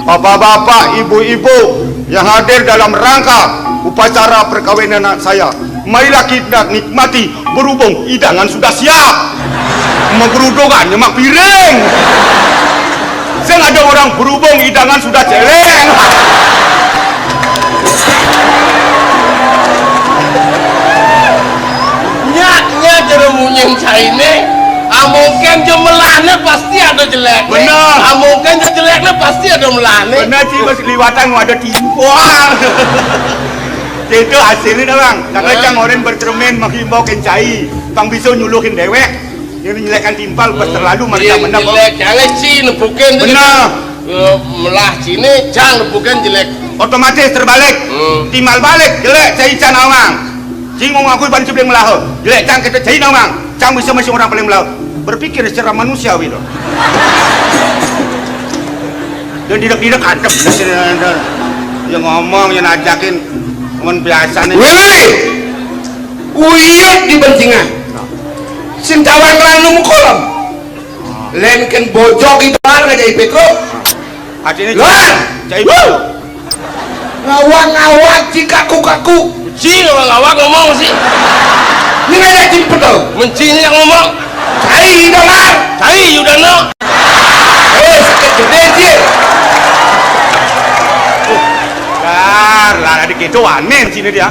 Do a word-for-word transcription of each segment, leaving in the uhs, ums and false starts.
Bapak-bapak, ibu-ibu yang hadir dalam rangka upacara perkawinan anak saya, marilah kita nikmati, berhubung hidangan sudah siap. Menggerudukan nyemak piring. Sing ada orang berhubung hidangan sudah celeng. Nyak, nyak, jero munyin cainé. Amongkén jemelané pasti ada jelek. Bener. Amongkén jeleké pasti ada melané. Bener sih, bos liwatan ada timpal. Itu hasilnya dah, Bang. Karena Hah? Cang orang bercermin menghimbau kencai. Bang bisa nyuluhin dewek. Ini nyelekan timpal pas terlalu mereka Iya, menang. Jelek, jangan ci nepukin. Bener. Eh, melah cine, cang nepukin jelek. Otomatis terbalik. Hmm. Timbal balik, jelek, cai can awang. Cing mau ngakui ban cibling melah. Jelek, cang kita cai awang. Cang bisa masih orang paling melah. Berpikir secara manusiawi loh. Dan tidak-tidak adem. Ya ngomong, ya najakin. Cuman biasa nih. Wih! Uyut di bencingan. Sing tawang lanung kolom. Lén kén bojog itu kan aja ipit lu. Artinya Luar! Cai Wuh! Ngawak-ngawak, cikaku-kaku. Ci ngawak-ngawak ngomong sih. Ini aja cimpet tuh. Mencinya ngomong. Cai dolar. Cai udah no. Eh, sakit gede sih. Lar, lar, adik itu aneh sini dia.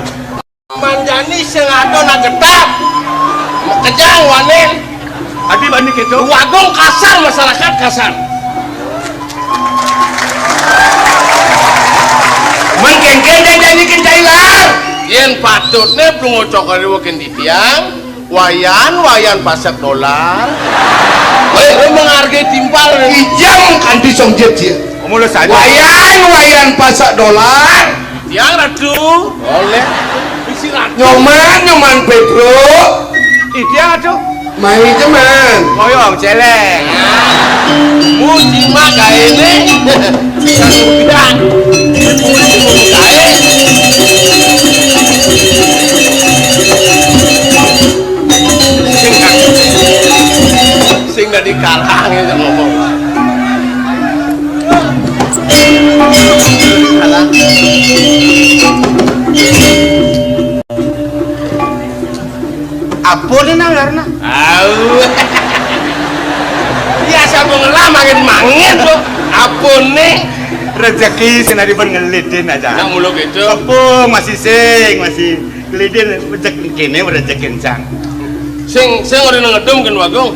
Manjani sing ado nak getah. Makejang wanen. Adi bani keto. Wagung kasar, masyarakat kasar. Mengkengkeng janjani kencai lar. Yen patutne pelungu cokor iwo kenditiang, wayan, wayan pasek dolar. Weh, menghargai timpal. Ijang kanti songjet ya. Omong lu saja. Wayan, wayan pasek dolar. Tiang Ratu. Oleh. Isi Ratu. Nyoman, Nyoman Pedro. Ih, tiang Ratu. Mai jeman. Koyong celeng. Muji mah gaene. Bukan. Gae. Sing dadi karang ya ngomong. Apa nih nang karena? Au. Biasa mau ngelah mangit-mangit kok. Apa nih? Rezeki sing adi pun ngelidin aja. Nak mulu gitu. Tepung masih sing, masih ngelidin rezeki kene rezeki encang. Sing sing ora ngedum kan Wagung.